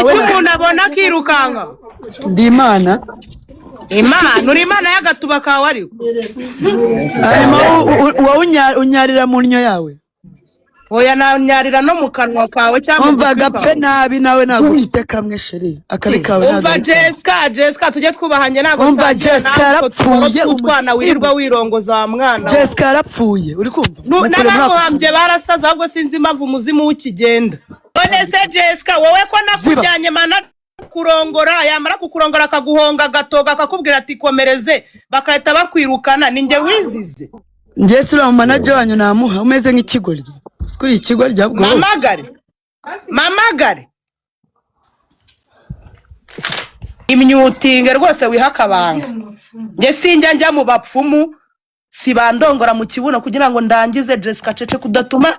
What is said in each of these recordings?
Uri Wowe icyo umuntu abona akirukanka. Ndi Imana. Imana, uri Imana y'agatuba kawe ariko. Hanyuma wowe unyarira mu nnyo yawe. Oya, nanyarira no mu kanwa kawe cyangwa mu Umva, gutwi gapfe kwawe. nabi nawe, ntabwo ufite kamwe chéri, akabi kawe ntabwo Umva ari kamwe. Jessica, Jessica, tujye twubahanye, ntabwo Umva, nsangiye Jessica nawe utwo tuboro yarapfuye, tw'utwana umusimu. wirirwa wirongoza wa mwana we. Jessica yarapfuye, uri kumva? Mukure muri ako. N'abamuhambye barasaze, ahubwo sinzi impamvu umuzimu w'ukigenda. None se Jessica, wowe ko nakujyanye mana kurongora, yamara kukurongora akaguhonga agatoga, akakubwira ati komereze, bagahita bakwirukana, ni njye wizize? Njye si uriya mu manager wanyu namuha, umeze nk'ikigoryi. Si kuri ikigoryi, ahubwo wowe. Mamagare, mamagare, imyutinge rwose, wiha akabanga. Njye sinjya njya mu bapfumu, sibandongora mu kibuno kugira ngo ndangize. Jessica, cece kudatuma.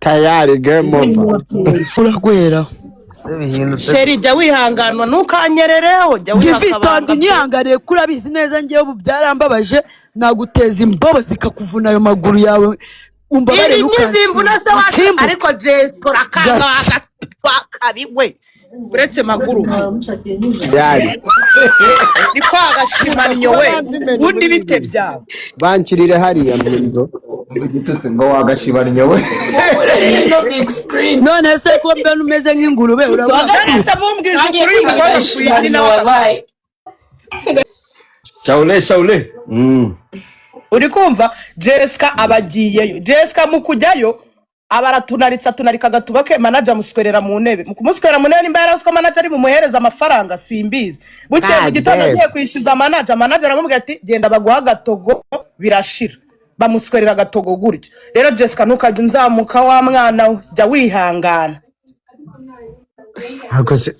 Tayari, game over. Uragwera. Se bihindutse. Chéri, jya wihanganwa, ntukanyerereho, jya wiha Givitonde. akabanga pe. Unyihanganiye ko urabizi neza, ngewe ubu byarambabaje, naguteza imbobo zikakuvuna ayo maguru yawe. Umbabare. Iri nyizimvuna se wacu? Ntukansimbuke. Ariko Jessica, urakanga. Gapfa. Wakabiwe uretse maguru. Yari Ni kwagashimanyo we, ubundi bite byawe? Bankirire hariya mu nzu. Igitutsi ngo wagashibanyo we. Big screen. None se ko mbona umeze nk'ingurube, urabona? None se mumbwije ukuri, uyu mukobwa apfuye iki nawe? Wabaye. Shaule, shaule. Uri kumva, Jessica aba agiyeyo. Jessica mu kujyayo aba aratunaritse, atunarika agatuba ke, manager amuswerera mu ntebe. Mu kumuswerera mu ntebe, nimba yari azi ko manager ari bumuhereze amafaranga simbizi, bukeye mu Ah, gitondo damn. agiye kwishyuza manager, manager aramubwira ati genda baguha agatogo, birashira. Bamuswerera agatogo gutyo. Rero Jessica, ntukajya unzamuka wa mwana we, jya wihangana. Ntabwo se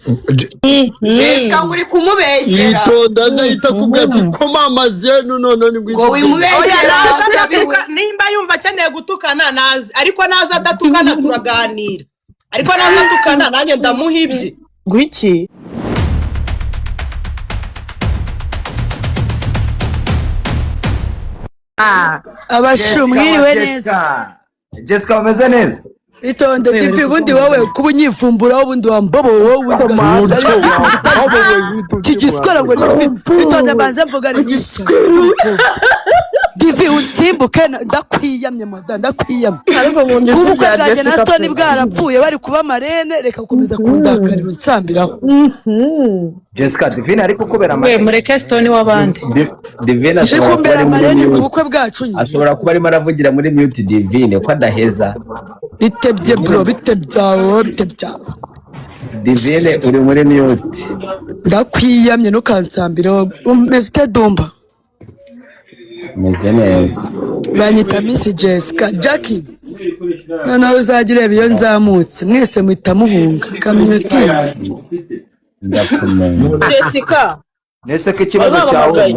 Jessica, ngo uri kumubeshyera. Yitonda, ndahita akubwira ati koma amazenu none nibwo. Ngo wimubeshyera. Oya, naza Kabiwe. adatuka, nimba yumva akeneye gutukana nazi, ariko naza adatukana turaganira, ariko naza atukana nanjye ndamuha ibye. Ngwiki? Abashu, mwiriwe neza. Jessica, umeze neza? Itonde Divi, ubundi wowe kuba unyivumburaho, ubundi wambobo wowe, ubundi kigiswera ngo Divi, itonde mbanze mvuga ni Divi, unsimbuke ndakwiyamye mada, ndakwiyamye. Ariko nkunda ijwi Ubukwe rya bwanjye na Jessica Stone pe. bwarapfuye, bari kuba marene. Reka gukomeza kundakarira unsambiraho. Jessica, Divine ariko kubera We amarene. mureke Stone w'abandi. Divine Uri ashobora kuba kumbera ari muri marene mu mute. bukwe bwacu nyine. Ashobora kuba arimo aravugira muri mute, Divine ko adaheza. Bitebye bro, bite byawe, bite byawe? Divine, uri muri mute. Ndakwiyamye, ntukansambiraho. Umeze ute, Dumba? Meze neza. Banyita Miss Jessica Jackie. Noneho uzajya ureba iyo nzamutse, mwese muhita muhunga kamyutingi. Ndakumenya. Jessica. Nese ko ikibazo Bari cyawe bampamagaye.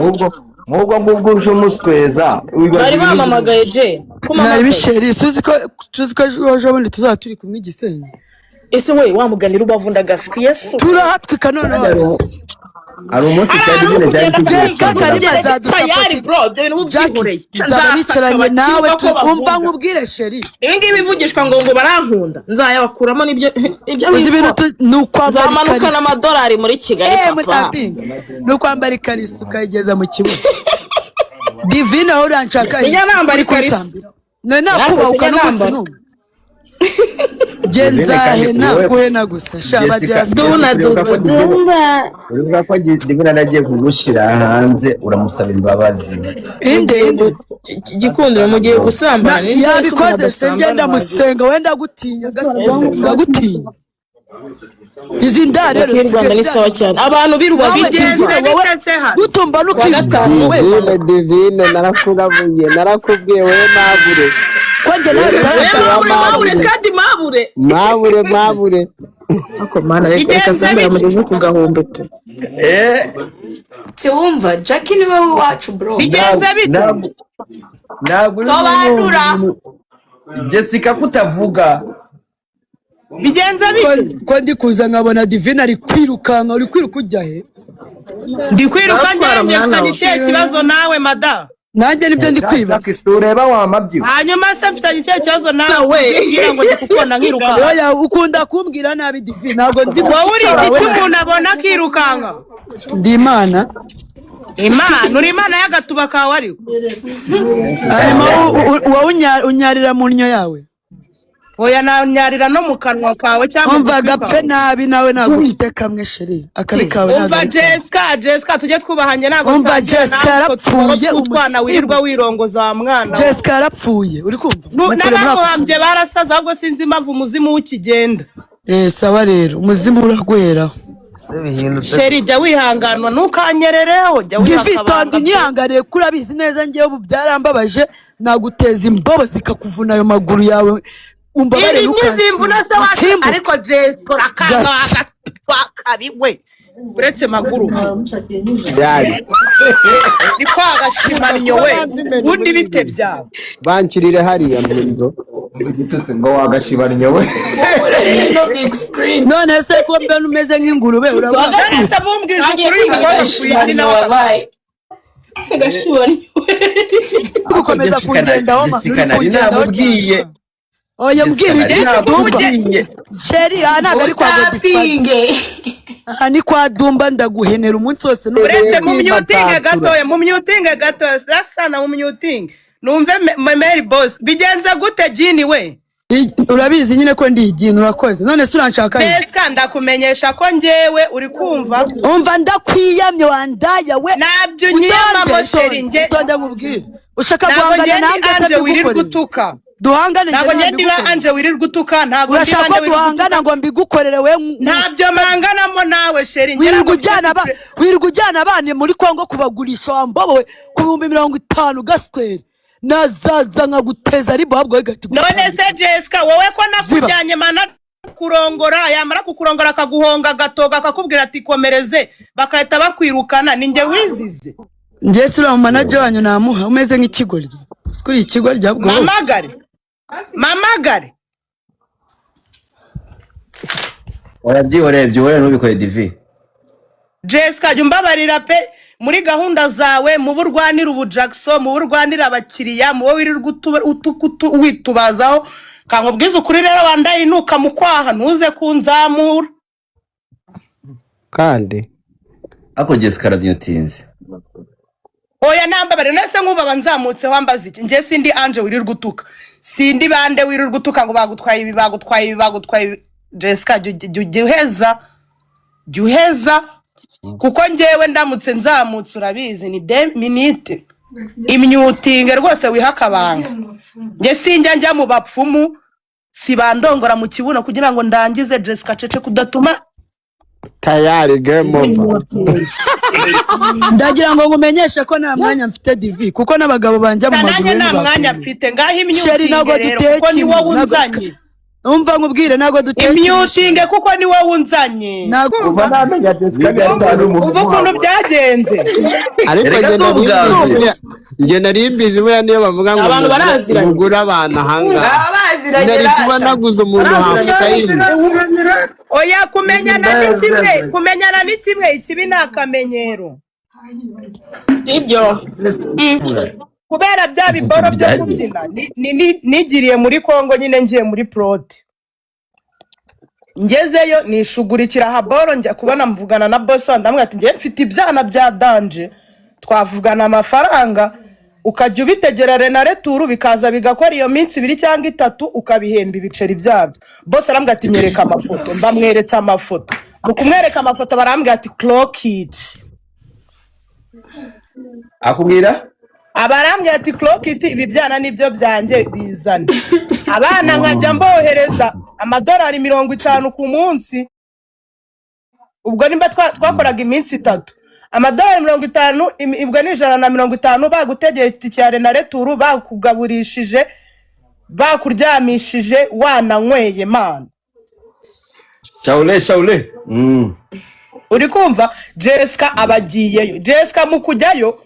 nk'ubwo ngubwo uje umusweza wibaza Bari ibintu. bampamagaye je ko Nari mpamagaye. bisheri, tuzi ko ejo bundi tuzaba turi kumwe i Gisenyi. Ese we wamuganira ubavu ndagaswi yesu. Turahatwika noneho. Hari umunsi cya Divine cyari kigiye Jessica kugera. Karima Tayari azadusapota. bro, ibyo bintu Jackie, ubyihoreye. nzaba nicaranye nawe, ko umva bavuga. nkubwire chéri. Ibi ngibi bivugishwa ngo barankunda, nzayabakuramo nibyo ibyo Uzi ibintu bikora. ni ukwambara Nzamanukana ikariso. amadolari muri Kigali Eh, papa. mutapinga, ni ukwambara ikariso ukayigeza mu kibuga. Divine, aho uranshaka? Sinjya nambara ikariso. Nari nakubahuka Sinjya n'umunsi nambara. n'umwe. Nge Divine kandi nzahena wowe guhena gusa shaba. Jessica, Diaspora. Duna uribuka ko dudu Divine dumba. uribuka ko Divine yari kugushyira hanze uramusaba imbabazi. Inde, inde? Gikundiro, mugiye gusambana ni ryose umuntu Yabikoze se? adasambana. Ngenda musenga, wenda gutinya, ndagutinya izi nda rero. Y'u Rwanda ni sawa cyane, abantu b'i Rubavu. Nawe Bigenze Divine, wowe bite se hano? gutumba Kuwa nukiruka. gatanu. We. Divine, Divine, narakurabuye, narakubwiye wowe mabure. Ko njye nawe Oya, utarasaba. mabure, mabure kandi mabure. Mabure, mabure. Ariko Mana, reka reka. Bigenze Zambara bite? mugeze ku gahombe pe. Eh, Si wumva, Jackie niwe w'iwacu bro. Bigenze bite? Ntabwo urimo Sobanura. wumva Jessica kutavuga. Bigenze bite? Ko ndi kuza nkabona Divine ari kwirukanka, uri kwiruka ujya he? Ndi kwiruka Baratwara njye mwana mfitanye we. ikihe kibazo nawe mada? Nanjye nibyo ndi kwibaza. Jackie, ureba wa mabyi we. Hanyuma se mfitanye ikihe kibazo nawe? Nawe. Kugira ngo ndi kukubona nkirukanka. Oya, ukunda kumbwira nabi, Divi, ntabwo ndi Wowe uri mushiki wawe. igiti umuntu abona akirukanka. Ndi Imana. Imana, uri Imana y'agatuba kawe ariko. Hanyuma wowe unyarira mu nnyo yawe. Oya, nanyarira no mu kanwa kawe cyangwa mu Umva, gutwi gapfe kwawe. nabi nawe, ntabwo ufite kamwe, chérie, akabi kawe ntabwo Umva, ari kamwe. Jessica, Jessica, tujye twubahanye, ntabwo Umva, nsangiye Jessica nawe utwo tuboro yarapfuye, tw'utwana umusimu. wirirwa wirongoza wa mwana we. Jessica yarapfuye, uri kumva? Mukure muri ako. N'abamuhambye barasaze, ahubwo sinzi impamvu umuzimu w'ukigenda. Eh, sawa rero, umuzimu uragwera. Se bihindutse. Chérie, jya wihanganwa, ntukanyerereho, jya wiha Divi, akabanga tonda pe. unyihanganiye ko urabizi neza, ngewe ubu byarambabaje, naguteza imbobo zikakuvuna ayo maguru yawe. Umbabare. Iri nyizimvuna se wacu. Ntukansimbuke. Ariko Jessica, urakanga. Gapfe. Wakabi we, uretse maguru Byari ni kwagashimanyo we, ubundi bite byawe? Bankirire hariya mu nzu. Igitutsi ngo wagashibanyo we. No big screen. None se ko mbona umeze nk'ingurube, urabona? None se mumbwije Nanjye ukuri, uyu mukobwa apfuye iki nawe? wabaye agashibanyo. Gukomeza Jessica na- kungendaho ma, Jessica uri nari kungendaho namubwiye. cyane. Oya, mbwira Jessica iki? nari Dumba. namubwiye. Chérie, aha ntabwo ari kwa Godfather. Utapinge. Aha ni kwa Dumba, ndaguhenera umunsi wose. Uretse mu myutinge Kwimatakura. gatoya, mu myutinge gatoya, rasana, mu myutinge numve Mary Boss bigenze gute, jini we? Urabizi nyine ko ndi igini, urakoze. None se uranshaka iki? Jessica, ndakumenyesha ko njyewe, uri kumva? Umva, ndakwiyamye, wandaya we. Nabyo unyiyamamo, chérie, njye Utonde nkubwire. Ushaka ntabwo guhangana njye ndi nanjye Anje wirirwa mbigukorere? utuka. Duhangane. Ntabwo Njye njye ndiba mbigukorere. Anje wirirwa utuka, ntabwo ndi Urashaka bande ko wirirwa duhangana utuka. ngo mbigukorere we? Ntabyo manganamo nawe, chérie, njye Wirirwa ntabwo mfite ujyana wirirwa ujyana abana muri Kongo kubagurisha, wambobowe, ku 50,000 gaswere, nazaza nkaguteza ribo ahubwo we gati. None se Jessica, wowe ko Ziba. nakujyanye mana kurongora, yamara kukurongora akaguhonga agatoga, akakubwira ati komereze, bakahita bakwirukana, ni njye wizize? Njye si uriya mu manager wanyu namuha, umeze nk'ikigoryi. Si kuri ikigoryi ahubwo wowe. Mamagare, mamagare. Oya, byihoreye, byihoreye, ntubikore, Divi. Jessica, jya umbabarira pe, muri gahunda zawe mubo urwanira ubu Jackson, mubo urwanira abakiriya, mubo wirirwa witubazaho, kankubwiza ukuri rero, wandaye inuka mu kwaha, ntuze kunzamura. Kandi Ariko Jessica arabyutinze. Oya, nambabarira. Nese nk'ubu nzamutse wambaza iki? Njye sindi Anje wirirwa utuka, sindi bande wirirwa utuka ngo bagutwaye ibi, bagutwaye ibi, bagutwaye ibi. Jessica, jya uheza, jya uheza, kuko njyewe ndamutse nzamutse, urabizi ni de minute imyutinge rwose, wiha akabanga. Njye sinjya njya mu bapfumu, si bandongora mu kibuno kugira ngo ndangize. Jessica, cece kudatuma Tayari, game over. Ndagira ngo nkumenyeshe ko nta mwanya mfite, Divi, kuko n'abagabo banjya mu maguru. Nanjye nta mwanya mfite, ngaho Chérie, ntabwo imyutinge rero, duteye kuko ni kimwe. wowe unzanye. Umva nkubwire, ntabwo duteye kimwe. Imyutinge, kuko ni wowe unzanye. Ntabwo Kuva namenya Jessica ntiyari umuntu. Uva ukuntu byagenze. Ariko Erega njye si nari ubwa mbizi mbere. njye nari mbizi buriya, niyo bavuga ngo Abantu baraziranye. mugure abantu ahangaha, Baba baziranye. nari kuba Rata. naguze umuntu Baraziranye. hafutayini. Oya, kumenyana ni kimwe, kumenyana ni kimwe, ikibi ni akamenyero. Sibyo. Kubera bya biboro byo kubyina, nigiriye muri Kongo nyine, ngiye muri prod, ngezeyo nishugurikira haboro, njya kubona mvugana na boss wanjye, ndamubwira ati ngiye mfite ibyana bya danger, twavugana amafaranga ukajya ubitegera rena retour, bikaza bigakora iyo minsi 2 cyangwa 3, ukabihemba ibiceri byabyo. Boss arambwira ati nyereka amafoto. Mbamweretse amafoto, mu kumwereka amafoto barambwira ati clock it. Akubwira? Abarambwira ati clock it, ibi byana nibyo byanjye, bizane abana, nkajya mbohereza amadolari 50 ku munsi. Ubwo nimba twakoraga iminsi 3, amadolari 50, ubwo ni 150, bagutegeye itike ya rena retour, bakugaburishije, bakuryamishije, wananyweye mana. Shaule, shaule. Uri kumva, Jessica abagiyeyo. Jessica mu kujyayo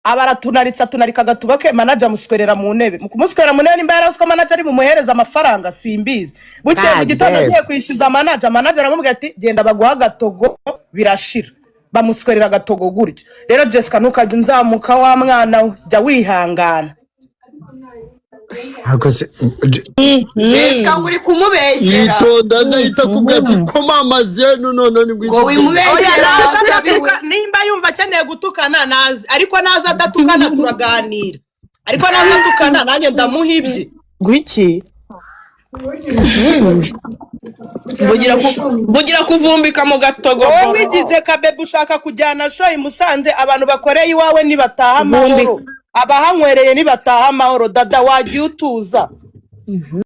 aba aratunaritse, atunarika agatuba ke, manager amuswerera mu ntebe. Mu kumuswerera mu ntebe, nimba yarazi ko manager ari bumuhereze amafaranga simbizi, bukeye mu Ah, gitondo damn. agiye kwishyuza manager, manager aramubwira ati genda baguha agatogo birashira. Bamuswerera agatogo gutyo. Rero Jessica, ntukajya unzamuka wa mwana we, jya wihangana. Ntabwo se Jessica, ngo uri kumubeshyera. Yitonda, ndahita akubwira ati koma amazenu none nibwo Ngo uhita wimubeshyera. Oya, naza Kabiwe. nimba yumva akeneye gutukana naze, ariko naza adatukana turaganira, ariko naza atukana nanjye ndamuha ibye. Ngwiki? Mvugira kuvumbika mu gatogo. Wowe wigize kabebe, ushaka kujyana show i Musanze. Abantu bakoreye iwawe nibataha amahoro, Vumbika. abahanywereye nibataha amahoro. Dada, wagiye utuza.